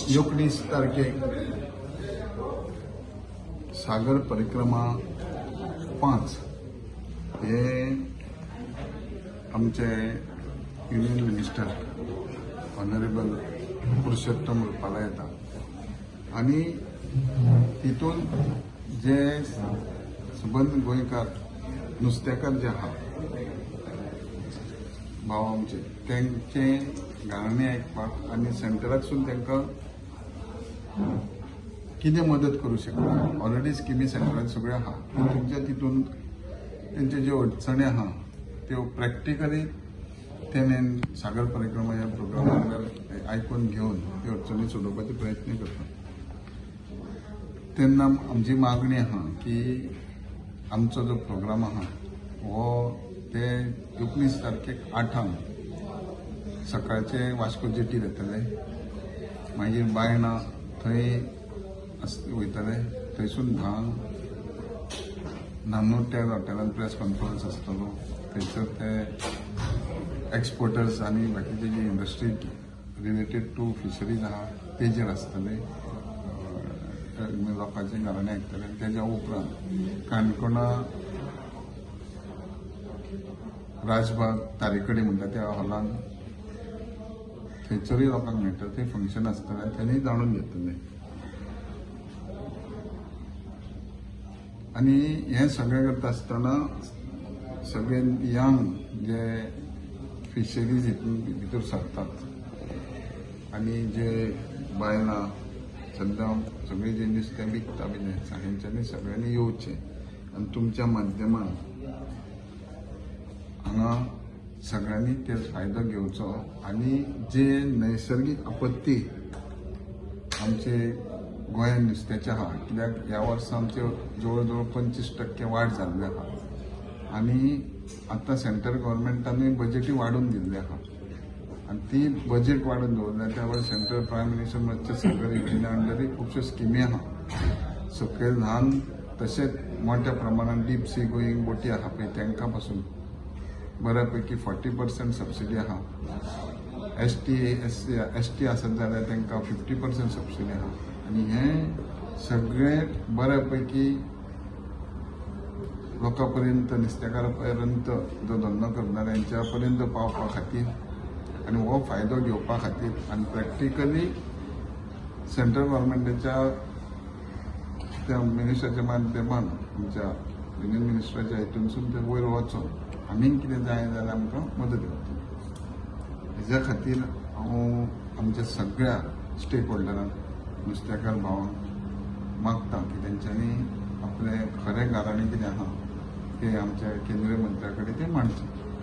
19 तारखेक सागर परिक्रमा 5 हे आमचे union minister honourable Purushottam Rupala येता आनी तितून जे सबंद गोंयकार नुस्तेकार जे आहा भाव आमचे, तेंचे गाराणें आयकपाक आनी सेंटराकसून तांकां कितें मदत करूं शकता. ऑलरेडी स्किमी सेंटरान सगळ्यो आहा, पूण तुमच्या तितून तेंच्यो ज्यो अडचणी आहा त्यो प्रॅक्टिकली तेणे सागर परिक्रमा ह्या प्रोग्रामांतल्यान आयकून घेवन त्यो अडचणी सोडोवपाचे प्रयत्न करता. तेन्ना आमची मागणी आहा की आमचो जो प्रोग्राम आहा हो ते 19 तारखेक 8 सकाळचे वास्को जेटीर येतले, मागीर बायणा थंय वयतले, थंयसून 10 नानोट्या हॉटेलान प्रेस कॉन्फरन्स आसतलो. थंयसर ते एक्सपोर्टर्स आनी बाकीचे जी इंडस्ट्री रिलेटेड टू फिशरीज आहा तेजेर आसतले, लोकांचे गाराणें आयकतले. तेज्या उपरांत काणकोणा राजबाग तारेकडे म्हणटा त्या हॉलान थंयसरूय लोकांक मेळटा, थंय फंक्शन आसतलें आनी तेणें जाणून घेतलें. आनी हें सगळें करता आसतना सगळे यंग जे फिशरीज हितून भितर सरतात आनी जे बायलां सद्दां सगळीं जी नुस्तें विकता बी हेंच्यांनी सगळ्यांनी येवचें आनी तुमच्या माध्यमान हांगा सगळ्यांनी ते फायदो घेवचो. आनी जे नैसर्गीक आपत्ती आमचे गोंयांत नुस्त्याचे आहा, कित्याक ह्या वर्सा आमचे जवळ जवळ 25% वाड जाल्ली आहा आनी आतां सेंट्रल गव्हर्मेंटानूय बजेटूय वाडोवन दिल्ली आहा आनी ती बजेट वाडोवन दवरल्या त्या वेळार सेंट्रल प्रायम मिनिस्टर मत्स्य सागर योजना अंडरूय खुबश्यो स्किमी आहा. सकयल ल्हान तशेंच मोठ्या प्रमाणान डीप सी गोईंग बोटी आहा पळय तांकां पासून बऱ्या पैकी 40% सबसिडी आहा. एस टी आसत जाल्यार तांकां 50% सबसिडी आहा. आनी हें सगळें बऱ्या पैकी लोकां पर्यंत, नुस्तेकारा पर्यंत, जो धंदो करणाऱ्यांच्या पर्यंत पावपा खातीर आनी हो फायदो घेवपा खातीर आनी प्रॅक्टिकली सेंट्रल गव्हर्मेंटाच्या त्या मिनिस्टराच्या माध्यमान आमच्या युनियन मिनिस्टराच्या हितूनसून ते वयर वचोन आनीक कितें जाय जाल्यार आमकां मदत करतली. हेज्या खातीर हांव आमच्या सगळ्या स्टेक होल्डरांक, नुस्तेकार भावांक मागता की तेंच्यांनी आपलें खरें गाराणें कितें आहा तें आमच्या केंद्रीय मंत्र्या कडेन तें मांडचें.